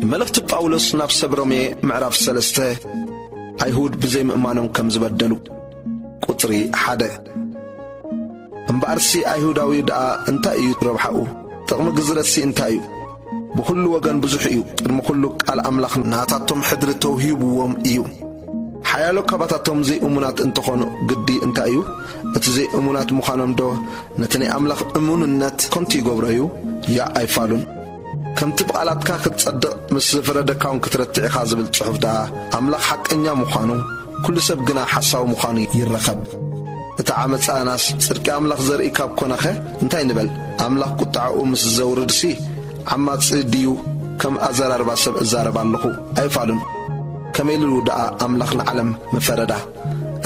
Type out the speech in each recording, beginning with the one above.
መልእኽቲ ጳውሎስ ናብ ሰብ ሮሜ ምዕራፍ ሰለስተ፣ ኣይሁድ ብዘይምእማኖም ከም ዝበደሉ። ቁጽሪ ሓደ። እምበኣርሲ ኣይሁዳዊ ደኣ እንታይ እዩ ረብሓኡ? ጥቕሚ ግዝረትሲ እንታይ እዩ? ብኹሉ ወገን ብዙሕ እዩ። ቅድሚ ኩሉ ቃል ኣምላኽ ናታቶም ሕድሪ ተውሂብዎም እዩ። ሓያሎ ካባታቶም ዘይእሙናት እንተኾኑ ግዲ እንታይ እዩ? እቲ ዘይእሙናት ምዃኖም ዶ ነቲ ናይ ኣምላኽ እሙንነት ከንቱ ይገብሮ እዩ? ያእ ኣይፋሉን። ከምቲ ብቓላትካ ክትጸድቕ ምስ ዝፈረደካ እውን ክትረትዕ ኢኻ ዝብል ጽሑፍ ደኣ ኣምላኽ ሓቀኛ ምዃኑ፣ ኩሉ ሰብ ግና ሓሳዊ ምዃኑ ይረኸብ። እቲ ዓመጻናስ ጽድቂ ኣምላኽ ዘርኢ ካብ ኮነኸ እንታይ ንበል? ኣምላኽ ቁጥዓኡ ምስ ዘውርድሲ ዓማጺ ድዩ? ከም ኣዘራርባ ሰብ እዛረብ ኣለኹ ኣይፋሉን። ከመይ ኢሉ ደኣ ኣምላኽ ንዓለም ምፈረዳ?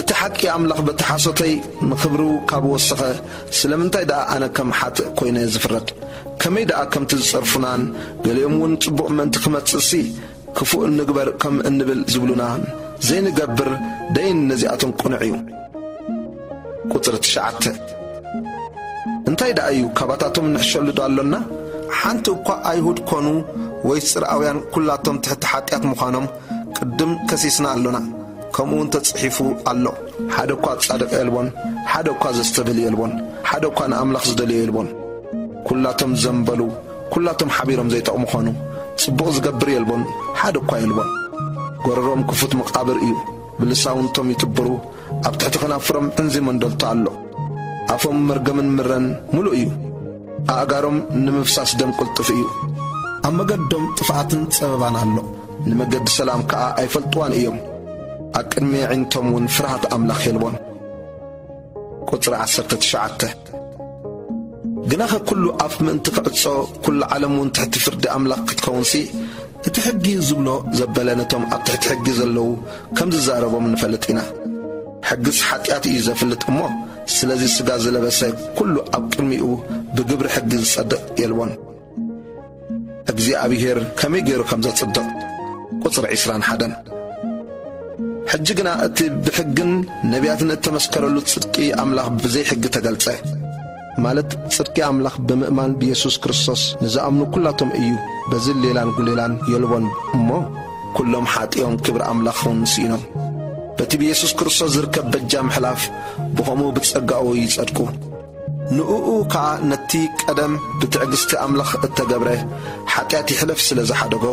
እቲ ሓቂ ኣምላኽ በቲ ሓሶተይ ንኽብሩ ካብ ወሰኸ፣ ስለምንታይ ደኣ ኣነ ከም ሓጥእ ኮይነ ዝፍረድ? ከመይ ደኣ ከምቲ ዝጸርፉናን ገሊኦም እውን ጽቡቕ ምእንቲ ክመጽእሲ ክፉእ እንግበር ከም እንብል ዝብሉና ዘይንገብር ደይን ነዚኣቶም ቅኑዕ እዩ። ቁጽሪ ትሽዓተ። እንታይ ደኣ እዩ ካባታቶም ንሕሸሉ ዶ ኣሎና? ሓንቲ እኳ ኣይሁድ ኮኑ ወይስ ጽርኣውያን ኩላቶም ትሕቲ ሓጢኣት ምዃኖም ቅድም ከሲስና ኣሎና። ከምኡ እውን ተጽሒፉ ኣሎ፣ "ሓደ እኳ ጻድቕ የልቦን፣ ሓደ እኳ ዘስተብህል የልቦን፣ ሓደ እኳ ንኣምላኽ ዝደልዮ የልቦን። ኩላቶም ዘንበሉ፣ ኩላቶም ሓቢሮም ዘይጠቕሙ ኾኑ። ጽቡቕ ዝገብር የልቦን፣ ሓደ እኳ የልቦን። ጎረሮም ክፉት መቓብር እዩ፣ ብልሳውንቶም ይጥብሩ፣ ኣብ ትሕቲ ከናፍሮም ሕንዚ መንደልቶ ኣሎ። ኣፎም መርገምን ምረን ምሉእ እዩ፣ ኣእጋሮም ንምፍሳስ ደም ቅልጡፍ እዩ። ኣብ መገዶም ጥፍኣትን ጸበባን ኣሎ፣ ንመገዲ ሰላም ከኣ ኣይፈልጥዋን እዮም። ኣብ ቅድሚ ኣዒንቶም እውን ፍርሃት ኣምላኽ የልቦን።" ቁጽሪ ዓሰርተ ትሽዓተ። ግናኸ ኩሉ ኣፍ ምእንቲ ክዕጾ፣ ኩሉ ዓለም እውን ትሕቲ ፍርዲ ኣምላኽ ክትከውንሲ፣ እቲ ሕጊ ዝብሎ ዘበለ ነቶም ኣብ ትሕቲ ሕጊ ዘለዉ ከም ዝዛረቦም ንፈልጥ ኢና። ሕግስ ሓጢኣት እዩ ዘፍልጥ እሞ፣ ስለዚ ስጋ ዝለበሰ ኩሉ ኣብ ቅድሚኡ ብግብሪ ሕጊ ዝጸድቕ የልቦን። እግዚኣብሔር ከመይ ገይሩ ከም ዘጽድቕ። ቁጽሪ ዕስራን ሓደን። ሕጂ ግና እቲ ብሕግን ነቢያትን እተመስከረሉ ጽድቂ ኣምላኽ ብዘይ ሕጊ ተገልጸ። ማለት ጽድቂ ኣምላኽ ብምእማን ብየሱስ ክርስቶስ ንዝኣምኑ ኩላቶም እዩ። በዚ ሌላን ጉሌላን የልቦን እሞ፣ ኩሎም ሓጢኦም ክብሪ ኣምላኽ እውን ስኢኖም። በቲ ብየሱስ ክርስቶስ ዝርከብ በጃ ምሕላፍ ብኸምኡ ብጸጋኡ ይጸድቁ። ንእኡ ከኣ ነቲ ቀደም ብትዕግስቲ ኣምላኽ እተገብረ ሓጢኣት ይሕለፍ ስለ ዝሓደጎ፣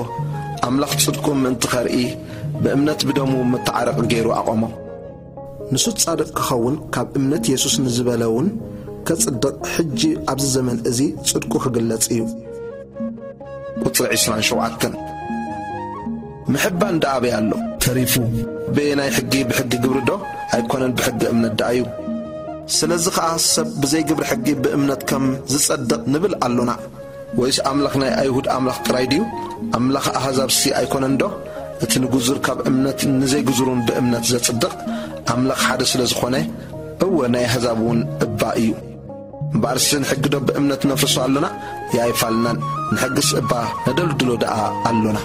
ኣምላኽ ጽድቁ ምእንቲ ኸርኢ ብእምነት ብደሙ መተዓረቒ ገይሩ ኣቖሞ። ንሱ ጻድቕ ክኸውን ካብ እምነት የሱስ ንዝበለ እውን ከጽድቕ፣ ሕጂ ኣብዚ ዘመን እዚ ጽድቁ ክግለጽ እዩ። ቁጽሪ ዕስራን ሸውዓተን። ምሕባን ደኣ ኣበይ ኣሎ? ተሪፉ። በየናይ ሕጊ? ብሕጊ ግብሪ ዶ? ኣይኮነን፣ ብሕጊ እምነት ደኣ እዩ። ስለዚ ኸኣ ሰብ ብዘይ ግብሪ ሕጊ ብእምነት ከም ዝጸድቕ ንብል ኣሎና። ወይስ ኣምላኽ ናይ ኣይሁድ ኣምላኽ ጥራይ ድዩ? ኣምላኽ ኣህዛብሲ ኣይኮነን ዶ? እቲ ንግዙር ካብ እምነት ንዘይግዙር እውን ብእምነት ዘጽድቕ ኣምላኽ ሓደ ስለ ዝኾነ፣ እወ ናይ ኣህዛብ እውን እባ እዩ። እምበኣርሲ ንሕጊ ዶ ብእምነት ነፍርሶ ኣሎና? ይኣይፋልናን፣ ንሕግስ እባ ነደልድሎ ደኣ ኣሎና።